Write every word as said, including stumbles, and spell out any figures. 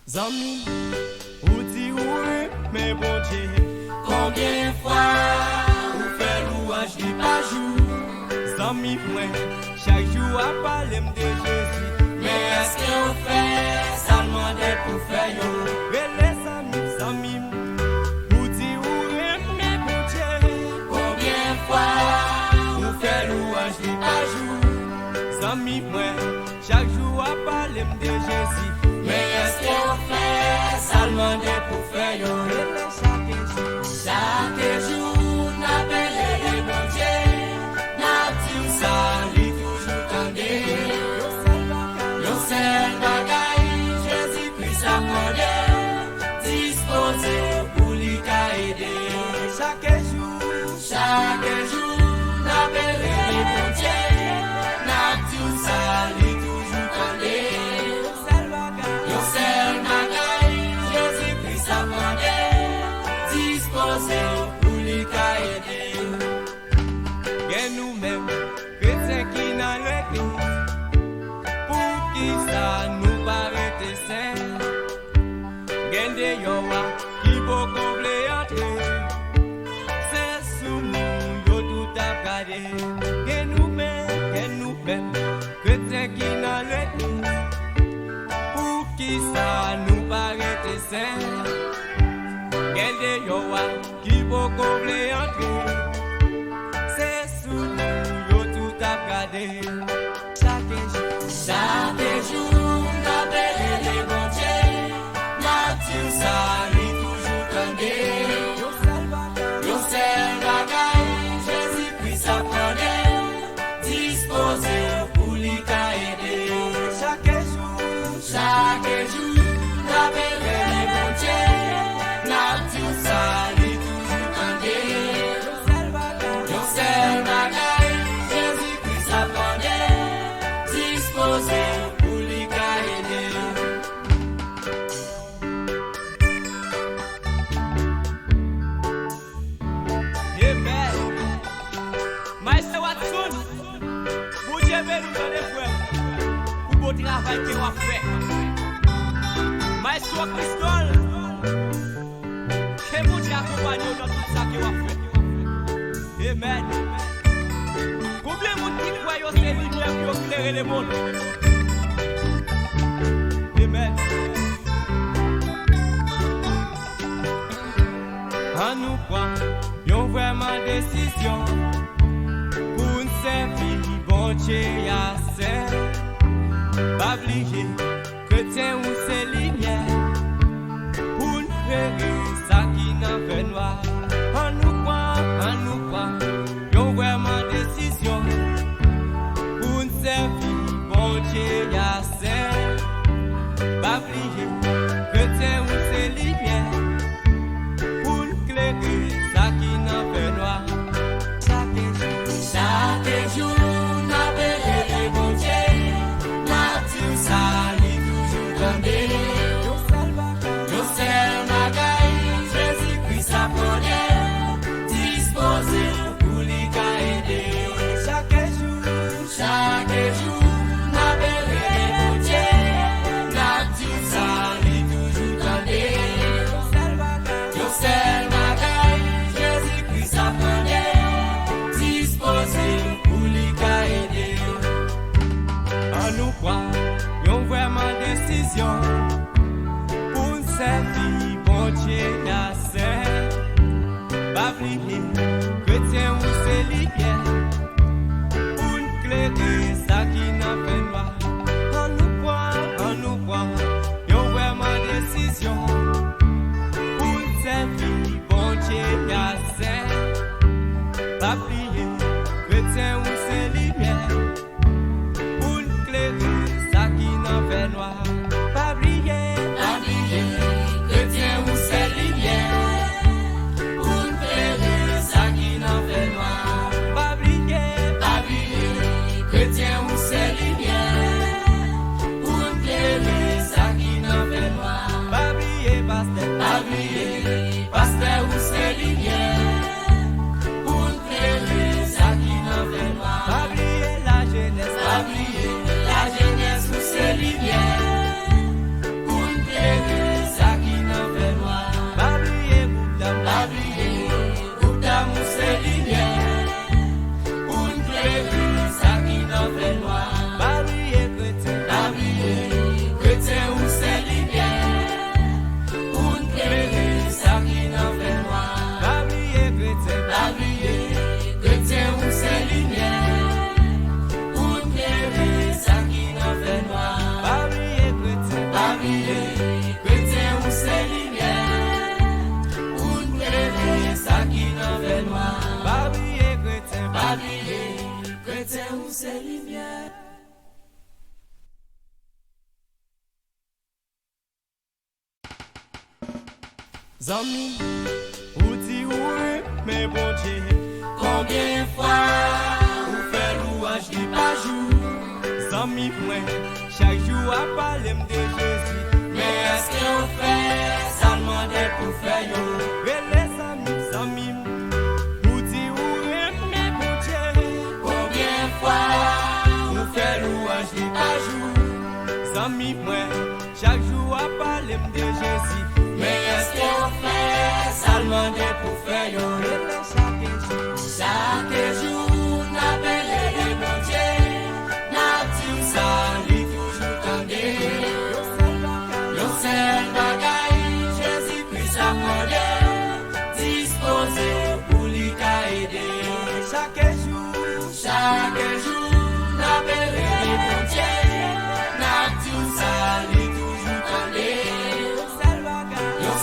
Zanmi, ou di ou renmen Bondye. Konbyen fwa ou fè lwanj li pa jou? Zanmi mwen, chak jou w ap pale m de Jezi. Men èske w fè sa l mande pou fè yo? Rele zanmi, zanmi m, ou di ou renmen Bondye. Konbyen fwa ou fè lwanj li pa jou? Zanmi mwen, chak jou w ap pale m de Jezi. Men èske w fè sa l mande pou fè yo? Rele chak jou. Chak jou n ap rele Bondye, n ap di w sa li toujou tande. Yon sèl bagay, yon sèl bagay, Jezi Kris ap mande, dispoze w pou li ka ede. Chak jou, chak jou, n ap rele Bondye, n ap di w sa li toujou tande. Yon sèl bagay, yon sèl bagay, Jezi Kris ap mande, dispoze w pou li ka ede. Gen nou menm, kretyen ki nan legliz, poukisa nou pa rete sen? Gen deyò a ki poko vle antre, se sou nou yo tout ap gade. Gen nou menm, gen nou menm, kretyen ki nan legliz, poukisa nou pa rete sen? Gen deyò a ki poko vle antre, se sou nou yo tout ap gade. Chak jou, chak jou, n ap rele Bondye, n ap di w sa li toujou tande. Yon sèl bagay, yon sèl bagay, Jezi Kris ap mande, dispoze w pou li ka ede. Chak jou, chak jou, n ap rele Bondye, n ap di w sa li toujou tande. Yon sèl bagay, yon sèl bagay, Jezi Kris ap mande, dispoze w pou li ka ede. Amen. Maestro Watson, Bondye beni w tande frè m, pou bon travay ke w ap fè. Maestro Cristol, ke Bondye akonpanye w nan tout sa ke w ap fè. Amen. Konbyen moun ki kwè yo se limyè pou yo klere lemonn? Amen. Ann nou pran yon vrèman desizyon pou n sèvi Bondye a sèl. Pa bliye, kretyen ou se limyè pou n klere sa ki nan fènwa. Ann nou pran, ann nou pran yon vrèman desizyon pou n sèvi Bondye a sèl. Pa bliye, kretyen ou se limyè pou n klere sa ki nan fènwa. Chak jou, chak jou, n ap rele Bondye, n ap di w sa li toujou tande. Yon sèl bagay, yon sèl bagay, Jezi Kris ap mande, dispoze w pou li ka ede w. Chak jou, chak jou, n ap rele Bondye, n ap di w sa li toujou tande. Yon sèl bagay, yon sèl bagay, Jezi Kris ap mande, dispoze w pou li ka ede w. Ann nou pran yon vrèman desizyon pou n sèvi Bondye a sèl. Pa bliye, kretyen ou se limyè pou n klere sa ki nan fènwa. Ann nou pran, ann nou pran yon vrèman desizyon pou n sèvi Bondye a sèl. Pa bliye, kretyen ou se limyè pou n klere sa ki nan fènwa. Pa bliye, pa bliye, kretyen ou se limyè pou n klere sa ki nan fènwa. Pa bliye, pa bliye, kretyen ou se limyè pou n klere sa ki nan fènwa. Pa bliye, pastè, pa bliye, pastè ou se limyè pou n klere sa ki nan fènwa. Pa bliye lajenès, pa bliye, lajenès ou se limyè Zanmi, ou di ou renmen Bondye. Konbyen fwa ou fè lwanj li pa jou? Zanmi mwen, chak jou w ap pale m de Jezi. Men èske w fè sa l mande pou fè yo? Rele zanmi, zanmi m, ou di ou renmen Bondye. Konbyen fwa ou fè lwanj li pa jou? Zanmi mwen, chak jou w ap pale m de Jezi. Men èske w fè sa l mande pou fè yo? Rele chak jou. Chak jou.